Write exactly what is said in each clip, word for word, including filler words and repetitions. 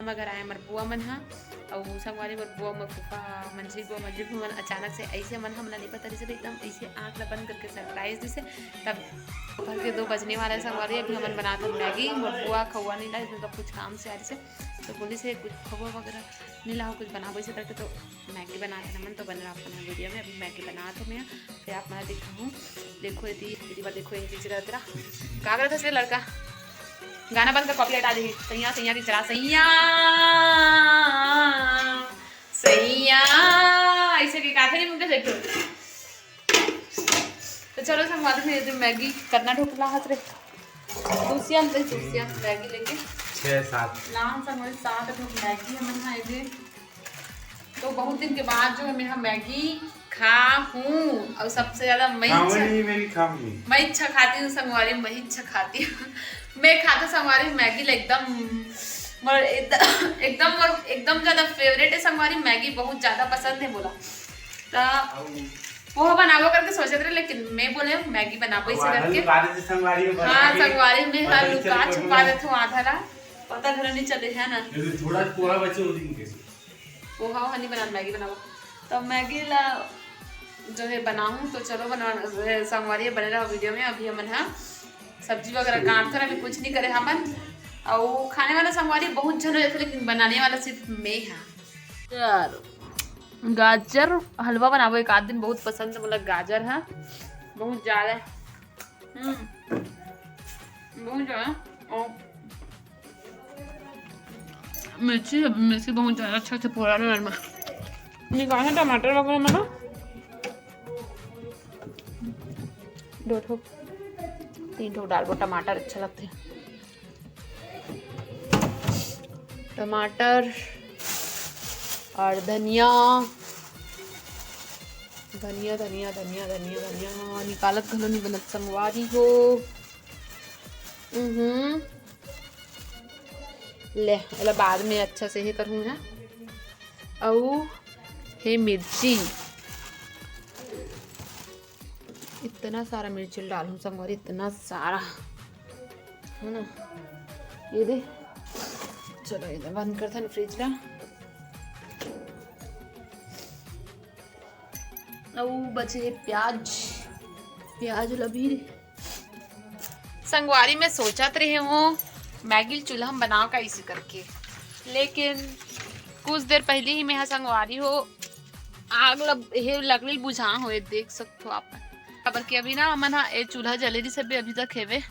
अगर आए मोर बुआ मन ह, अउ संगवारी मोर बुआ, मोर फूफा, मंझली बुआ, मंझली फूफा मन अचानक से ऐसे मन हमला नहीं पता रहिस, एकदम ऐसे आँख ला बंद करके सरप्राइज दिसे। तब दोपहर के दो बजने वाला है संगवारी, अभी हमन बनात हन मैगी। मोर बुआ खउआ नहीं लाइस, मतलब कुछ काम से आ रहिस, तो बोलिस कुछ खउआ वगैरह नहीं लाओ, कुछ बनाबो ऐसे करके, तो मैगी बनात हन हमन। तो बने रहो आप मन वीडियो में। अभी मैगी बनात हन मैं, फिर आप मन दिखाहूँ। देखो ये दी, दीदी बार देखो ये चिचरा उतरा। का करत हस रे लड़का? गाना बंद कर, कॉपीराइट आ जाही। सैया, सैया चिचरा, सैया, सैया, ऐसे के काथे नहीं मुंडे देखो। तो चलो संगवारी में ये मैगी करना ढोकला हाथ रे। दूसिया ले, दूसिया मैगी लेके। छह, सात। नाम संगवारी सात ठो मैगी हमन हा ये। तो बहुत दिन के बाद जो है मैं हा मैगी खा हूँ, और सबसे ज्यादा मैं हाँ, इच्छा, वही मैगी खाऊंगी। मैं इच्छा खाती हूँ संगवारी, मैं इच्छा खाती हूँ। मैं खाते संगवारी मैगी ला एकदम, मोर एकदम, एकदम मोर एकदम ज्यादा फेवरेट है संगवारी, मैगी बहुत ज्यादा पसंद है बोला। तो पोहा बनाबो करके सोचत रहे, लेकिन मैं बोले मैगी बनाबो इसे करके। हाँ संगवारी, मैं हा लुका छुपा देथूँ आधा ला, पता घर नहीं चले है ना। थोड़ा पोहा बचे, वो दिन के पोहा वोहा नहीं बनान, मैगी बनाबो। तो मैगी ला जो है बनाऊँ, तो चलो बना, संगवारी बने रहो वीडियो में। अभी हमन हा सब्जी वगैरह काटथन, अभी कुछ नहीं करे हमन। और खाने वाला संगवारी बहुत झन हो जाथे, लेकिन बनाने वाला सिर्फ मैं हा। यार गाजर हलवा बनाबो एक आध दिन, बहुत पसंद है मोला गाजर है बहुत ज्यादा। हम्म, बहुत ज्यादा। और मिर्ची, मिर्ची बहुत ज्यादा अच्छा से पोरा ना। निकालना टमाटर वगैरह में ना, दो ठो तीन ठो डालबो, टमाटर अच्छा लगता है। टमाटर और धनिया, धनिया, धनिया, धनिया, धनिया, धनिया निकालत घलो नहीं बनत संगवारी हो। हम्म, ले एला बाद में अच्छा से हे करहूँ है। अउ हे मिर्ची, इतना सारा मिर्ची डालूँ संगवारी, इतना सारा है ना। ये दे, चलो ये दे बंद करथन फ्रिज ला। अउ बचे हे प्याज, प्याज ला भी संगवारी में सोचत रहे हूँ मैगी ल चूल्हा में बनाओ का इसी करके, लेकिन कुछ देर पहले ही मैं हा संगवारी हो आग ल हे लकड़ी ल बुझा हो, ये देख सकते हो आप। काबर कि अभी ना हमन हा ये चूल्हा जले रही सब अभी तक हेवे,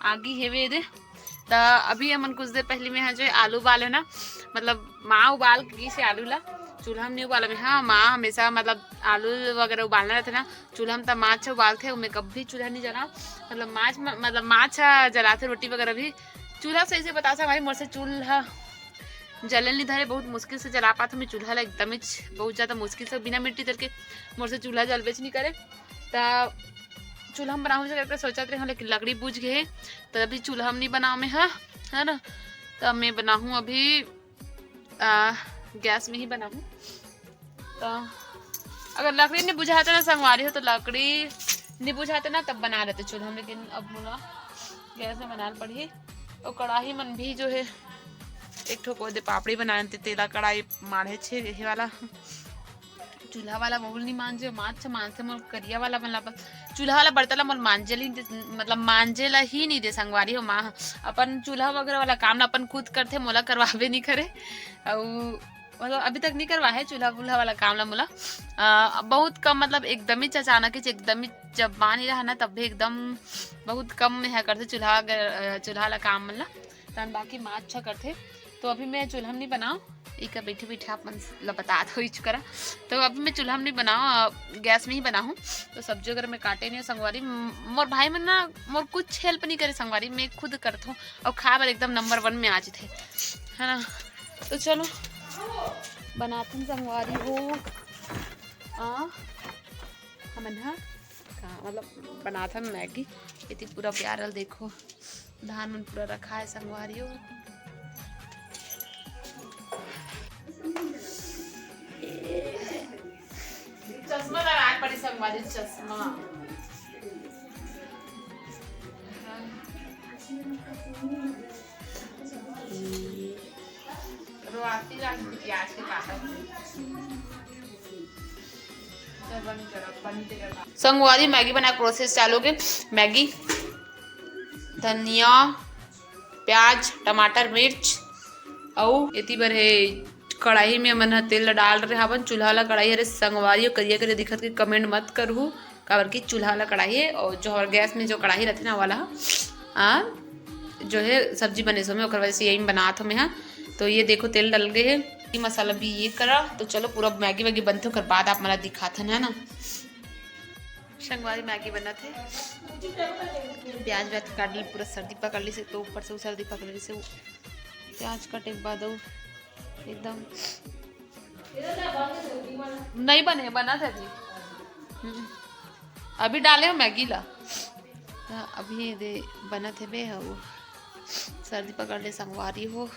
आगी हेवे दे। त अभी हमन कुछ देर पहले में हा जो है आलू उबाले ना, मतलब माँ उबाल के गिस हे आलू ला, चूल्हा में नहीं उबाला मैं। हाँ, माँ हमेशा मतलब आलू वगैरह उबालना रहते ना चूल्हा में, त माँ अच्छा उबालते, मैं कभी चूल्हा नहीं जला, मतलब माँ, मतलब माँ अच्छा जलाते रोटी वगैरह भी। चूल्हा सही से बता संगवारी मोर से चूल्हा जलन नहीं धरे, बहुत मुश्किल से जला पात हूँ मैं चूल्हा ला, एकदम ही बहुत ज्यादा मुश्किल से बिना मिट्टी जल के मोर से चूल्हा जलबेच नहीं करे। त चूल्हा में बनाऊँ करके सोचत रहे हूँ, लेकिन लकड़ी बुझ गए, तो अभी चूल्हा में नहीं बनाओ मैं हा, है ना। तो मैं बनाऊँ अभी आ, गैस में ही बनाऊँ। तो अगर लकड़ी नहीं बुझाते ना संगवारी हो, तो लकड़ी नहीं बुझाते ना तब बना लेते चूल्हा में, लेकिन अब मोला गैस में बनाना पड़ी। और कढ़ाई मन भी जो है एक ठो को दे पापड़ी बनाए ते तेला कढ़ाई माढ़े छे ये वाला चूल्हा वाला बहुल नहीं मांजे, माछ मांजथे मोर करिया वाला मन ला बस। चूल्हा वाला बर्तन ला मोर मांजे ला ही दे, मतलब मांजे ला ही नहीं दे संगवारी हो। माँ अपन चूल्हा वगैरह वाला काम ला अपन खुद करथे, मोला करवाबे नहीं करे। अउ मतलब अभी तक नहीं करवा है चूल्हा वूल्हा वाला काम ला मोला। अ, बहुत कम, मतलब एकदम ही अचानक ही, एकदम ही जब माँ नहीं रहा ना तब भी एकदम बहुत कम में है करथे चूल्हा अगर, अ, चूल्हा वाला काम मन ला। तहन बाकी माँ अच्छा करथे। तो अभी मैं चूल्हा में नहीं बनाओ, इका बैठे बैठे आप मन ला बतात हो चुका रहा। तो अभी मैं चूल्हा में नहीं बनाओ, अ, गैस में ही बनाऊँ। तो सब्जी वगैरह मैं काटे नहीं संगवारी, म-, मोर भाई मन ना मोर कुछ हेल्प नहीं करे संगवारी, मैं खुद करत हूँ और खाए बर एकदम नंबर वन में आ जाते, है ना। तो चलो बनाथन संगवारी हो। आ, हमन हा का मतलब बनाथन मैगी। इति पूरा प्यारल देखो, धान मन पूरा रखा है संगवारी हो। चश्मा लगाए पड़ी संगवारी, चश्मा। ये तो आती रात प्याज के काटा। तो बंद करो, बंद करो। संगवारी, मैगी बनाए के प्रोसेस चालू के। मैगी, धनिया, प्याज, टमाटर, मिर्च, अउ एती बर हे कढ़ाई में हमन ह तेल ला डाल रहे हावन। चूल्हा ला कढ़ाई हरे संगवारी, अउ करिया करिया दिखत के कमेंट मत करहू, काबर कि चूल्हा ला कढ़ाई हे, अउ जो हमर गैस में जो कढ़ाई रथे ना, वाला ह, आ, जो हे सब्जी बने समय, ओकर वजह से यही में बनात हमें हा। तो ये देखो, तेल डल गए हे, ये मसाला भी ये करा। तो चलो, पूरा मैगी वैगी बनथे, ओकर बाद आप मन ला दिखाथन, है ना। संगवारी, मैगी बनत हे, प्याज व्याज काट ले, पूरा सर्दी पकड़ ली से, तो ऊपर से वो सर्दी पकड़ ली से, वो प्याज कटे के बाद वो एकदम नहीं बने, बनत हे अभी। हम्म। अभी डाले हो मैगी ला, तो अभी ये दे बनत हे बे, वो सर्दी पकड़ ले संगवारी हो।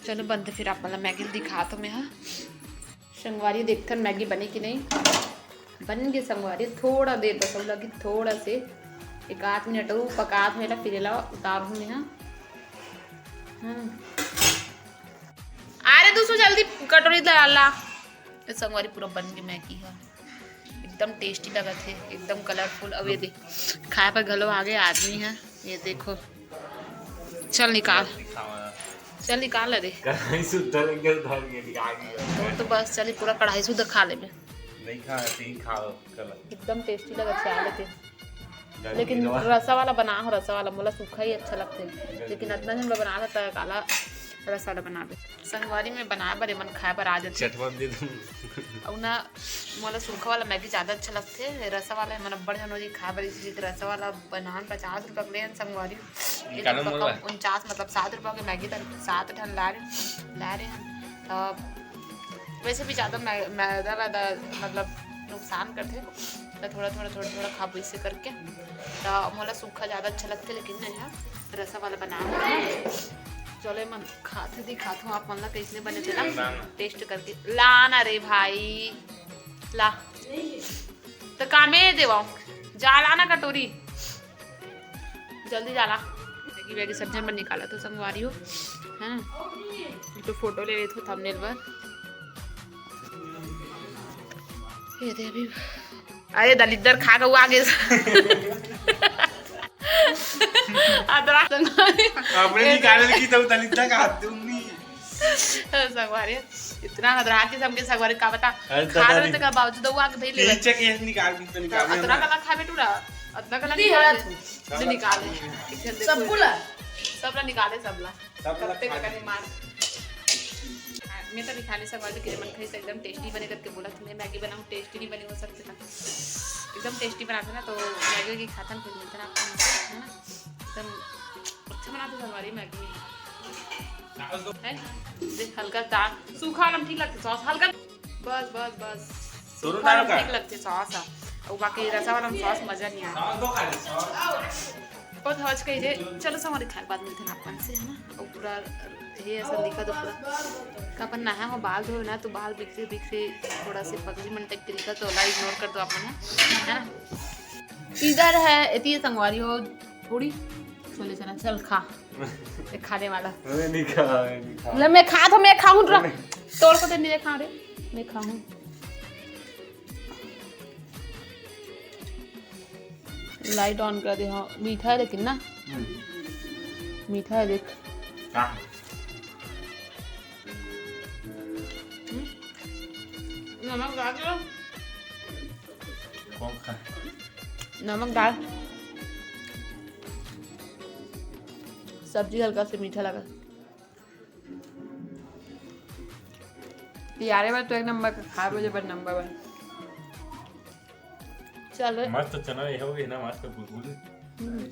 चलो बनथे, फिर आप मन ला मैगी दिखात हमें हा। संगवारी, देखथन मैगी बने कि नहीं। बन गे संगवारी, थोड़ा देर बस अउ लगी, थोड़ा से एक आध मिनट अउ पकात हमें ला, फिर एला उतारहूँ मैं हा। हाँ। अरे दूसू, जल्दी कटोरी ला ला। ए संगवारी, पूरा बन गे मैगी हा, एकदम टेस्टी लगत हे, एकदम कलरफुल। अब ये दे, खाए पर घलो आ गए आदमी है, ये देखो। चल निकाल, चल निकाल, अरे। कढ़ाई सुद्धा लेके उधर ये आ गया। वो तो बस चली, पूरा कढ़ाई सुद्धा खा लेबे। नहीं खा, ऐसे ही खाओ, चलो। एकदम टेस्टी लगत हे, खा लेते। लेकिन रसा वाला बना हो, रसा वाला मोला सूखा ही अच्छा लगथे, लेकिन अतना झन बर बना रहता है, काला रसा वाला बनाबे। संगवारी में बनाए बर एमन खाए बर आ जाथे। चटवन दे दूँ। अउ ना, मोला सूखा वाला मैगी ज्यादा अच्छा लगथे, रसा वाला एमन अब्बड़ झन होही खाए बर, इसी चीज रसा वाला बनान पचास रुपया के लेन संगवारी। ये निकालो तो मोला। कम उनचास, मतलब सात रुपया के मैगी त सात ठन ला रहे, ला रहे हैं। तो वैसे भी ज्यादा मै-, मैदा वैदा मतलब नुकसान करथे, तो थोड़ा थोड़ा, थोड़ा थोड़ा खाबो इसे करके। तो मोला सूखा ज्यादा अच्छा लगथे, लेकिन नहीं है, रसा वाला बना। चलो, मन खाथे, दिखाथो आप मन ला कैसने बने तेला टेस्ट करके। ला ना रे भाई, ला। तो कामे देवा, जा ला ना कटोरी, जल्दी जा ला। मैगी वैगी सब झन मन निकाला तो संगवारी हो, है ना? तो फोटो ले लेथो थंबनेल बर। ये दे अभी। अरे दलिद्दर खा के वो आगे। अदरा संगवारी। अपने निकाले की तो दलिद्दर का हाथ दूंगी। संगवारी, इतना हदरा के सबके संगवारी का बता। अरे खा दादा रहे रे। तो का बावजूद वो आगे भाई ले। पीछे के निकाल भी तो निकाल अदरा ना। कला खा बेटू रा, अदरा कला नहीं निकाल। यार। नहीं निकाले। सब देखो। बुला। सब ला निकाले, सब ला। सब ला कत्ते खा का ले। नहीं मार। मैं तो निकाले संगवारी के मन खाई से एकदम टेस्टी बने करके बोला, तुम्हें मैगी बनाऊँ, टेस्टी नहीं बनी हो सकती ना। एकदम टेस्टी बनाते ना तो मैगी की खातन फिर मिलते ना आपको, है ना? एकदम अच्छा बनाते संगवारी मैगी। है? देख, हल्का दाल, सूखा वाला में ठीक लगता सॉस, हल्का, बस, बस, बस। दोनों सूखा वाला डालो में का? ठीक लगता सॉस है। और बाकी रसा वाला में सॉस मजा नहीं आया। सॉस दो खाली, सॉस। बहुत हौज कही जे, चलो संगवारी खाए के बाद मिलते हैं आप मन से, है ना? और पूरा ये ऐसा दिखा दो पूरा। का अपन नहा हो, बाल धोए ना, तो बाल बिखरे बिखरे, थोड़ा से पगली मन टाइप के दिखा, तो ला इग्नोर कर दो आप मन, है ना? इधर है, एती संगवारी हो, पूरी छोले चना, चल खा। एक खाने वाला। मैं नहीं खा, मैं नहीं खा। ले, मैं खा तो मैं खाऊं रा। नहीं। तोर को दे, मैं खा रे, मैं खाऊं। लाइट ऑन कर दे। हाँ, मीठा है लेकिन ना। हम्म। मीठा है, देख। हाँ। हम्म? नमक डाल दो। कौन खा? नमक डाल। सब्जी हल्का से मीठा लगा। तियारे बर तो एक नंबर का, खाए बर जबर नंबर वन। चल रे। मस्त चना ये हो गई ना, मस्त गुलगुल। हम्म।